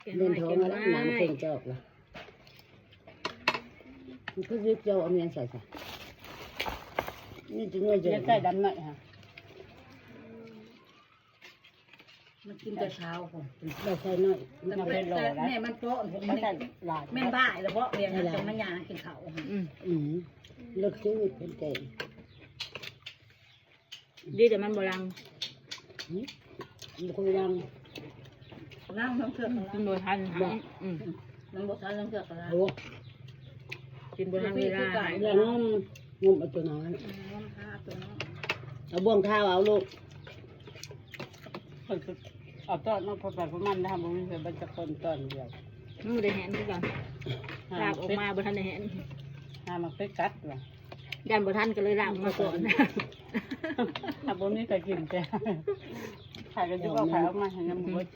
ແກງ ເດີນ ໄມ້ ທອງ ແກງ ແລ້ວ ໄມ້ ນ້ຳເພິ່ງຈອກລະ ມັນຄືຢິບເຈົ້າເອົາເມຍໃສ່ຊະ ນີ້ຈະເງີຍເຈີ ໃສ່ດຳໜ້ອຍຫະ ມັນກິນແຕ່ເຊົ້າພຸ້ນ ແລ້ວໃສ່ໜ້ອຍ ມັນເອົາໄປລໍ ແຕ່ແມ່ມັນເປາະ ແລ້ວໃສ່ຫຼາຍ ແມ່ນບ້າແລ້ວເບາະ ແມ່ນ ຈັ່ງມາຍ່າງກິນເຂົ້າ ອືມ ອືມ ເລິກຊີວິດເປັນແກງ. ດີແຕ່ມັນບໍ່ລັງ ຫືມ ມັນບໍ່ຄ່ອຍລັງ ລັງທັງເທື່ອ ອືມ ກິນບໍ່ທັນ ບໍ່ ອືມ ມັນບໍ່ທັນທັງເທື່ອກໍລາງ ໂອ້ ກິນບໍ່ທັນເວລາ ລາງ ງມເອົາຕົວນ້ອຍ ອືມ ງມຫາເອົາຕົວນ້ອຍ ເອົາບ່ວງທ້າວເອົາລູກ ເພິ່ນຄືເອົາຕອນມາພໍໄປພໍມັນ ຖ້າບໍ່ມີເພິ່ນ ມັນຈະຄົນຕອນດຽວ ມັນບໍ່ໄດ້ແຫນຄືກັນ ລາກອອກມາບໍ່ທັນໄດ້ແຫນ ຫາໝາກເປັດກັດວ່າ ຢ້ານບໍ່ທັນກໍເລີຍລາກມາກ່ອນ ຖ້າບໍ່ມີກໍກິນແຕ່ ຂາຍກໍຢູ່ ເອົາຂາຍອອກມາໃຫ້ນຳໝູ ອືມ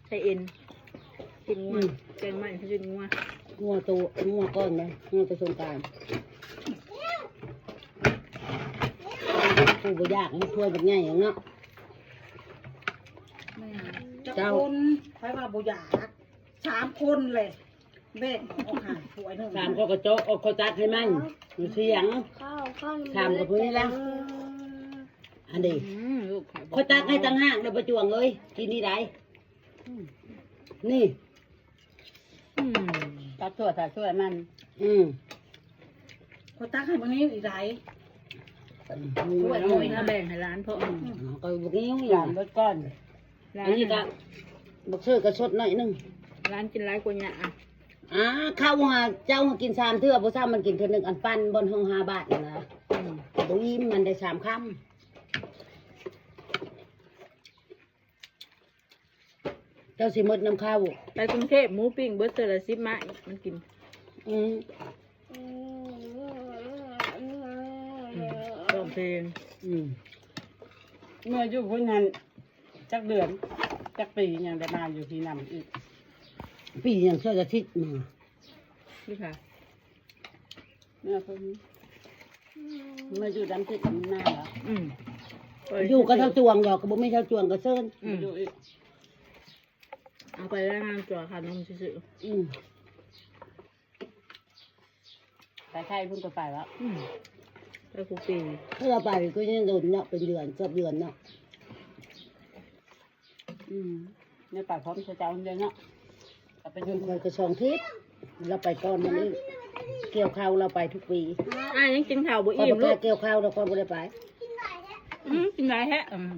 ໃສ່ເອັນ ຊີ້ນງົວ ອືມ ແກງໄມ້ຊີ້ນງົວ ງົວໂຕ ງົວກ່ອນນະ ງົວແຕ່ສົງການ ຜູ້ບໍ່ຢາກມັນຖ້ວຍບັກໃຫຍ່ເນາະ ແມ່ນ ເຈົ້າ ຈັກຄົນ ໃຜວ່າບໍ່ຢາກ ສາມຄົນແຫຼະ ແບ່ງອອກໃຫ້ຖ້ວຍໜຶ່ງ ສາມ ຂ້ອຍກໍເຈາະ ເອົາ ຂ້ອຍຕັກໃຫ້ມັນ ຢູ່ສຽງ ສາມ ກໍຜູ້ນີ້ລະ ເອີ ອັນນີ້ ອືມ ລູກຂ້ອຍບໍ່ ຂ້ອຍຕັກໃຫ້ຕ່າງຫາກເດີ ປະຈວງເອີຍ ກິນນີ້ໄດ້ ອືມ ນີ້ ອືມ ຕັກຖ້ວຍ ຕັກຖ້ວຍມັນ ອືມ ຂ້ອຍຕັກໃຫ້ມື້ນີ້ອີກໄດ້ ອືມ ຖ້ວຍນ້ອຍ ມາແບ່ງໃຫ້ຫຼານເພາະ ອືມ ເອົາ ກໍບໍ່ຫິວ ຫຼານເບິດກ່ອນ ຫຼານ ອັນນີ້ກໍບັກເຊີກໍສົດໜ້ອຍໜຶ່ງ ຫຼານກິນຫຼາຍກວ່າຫຍ້າ ອ່າ ເຂົ້າຫາເຈົ້າກິນສາມເທື່ອ ບໍ່ຊ້ຳມັນກິນເທື່ອໜຶ່ງ ອັນປັ້ນບ່ອນຫ້ອງຫ້າບາດນັ້ນນະ ອືມ ບໍ່ອີ່ມ ມັນໄດ້ສາມຄຳ. ເຈົ້າຊິໝົດນຳເຂົ້າ ໄປກຸງເທບ ໝູປີ້ງເບິດເທື່ອລະສິບໄມ້ ມັນກິນ ອືມ ອືມ ຮ້ອງເພງ ອືມ ເມື່ອຢູ່ພຸ້ນຫັ້ນ ຈັກເດືອນ ຈັກປີ ຍັງໄດ້ມາຢູ່ທີ່ນຳອີກ ປີຫຍັງ ເທື່ອອາທິດມາ ຢູ່ໃສ? ເມື່ອເພິ່ນ ເມື່ອຢູ່ດຳຕິດນາລະ ອືມ ຢູ່ກັບທ້າວຈວງດອກ ກໍບໍ່ມີທ້າວຈວງກໍເຊີນ ອືມ ຢູ່ອີກ ເອົາໄປແລ້ວນາງຕົວະຄ່ານົມຊື່ໆ ອືມ ໄປໄທພຸ້ນກໍໄປແລ້ວ ອືມ ໄປຄູ່ປີ ເພື່ອໄປກໍຍັງດົນເນາະ ເປັນເດືອນ ເກືອບເດືອນເນາະ ອືມ ໄດ້ໄປພ້ອມເຂົາເຈົ້າເດ້ເນາະ ກໍໄປຢູ່ ຂ້ອຍກໍສອງທິດ ລາວໄປກ່ອນມັນອີກ ກ່ຽວເຂົ້າລາວໄປທຸກປີ ອ້າຍຍັງກິນເຂົ້າບໍ່ອີ່ມລູກ ຂ້ອຍບໍ່ກ້າກ່ຽວເຂົ້າ ແລ້ວຂ້ອຍບໍ່ໄດ້ໄປ ອືມ ກິນຫຼາຍແທ້ ອືມ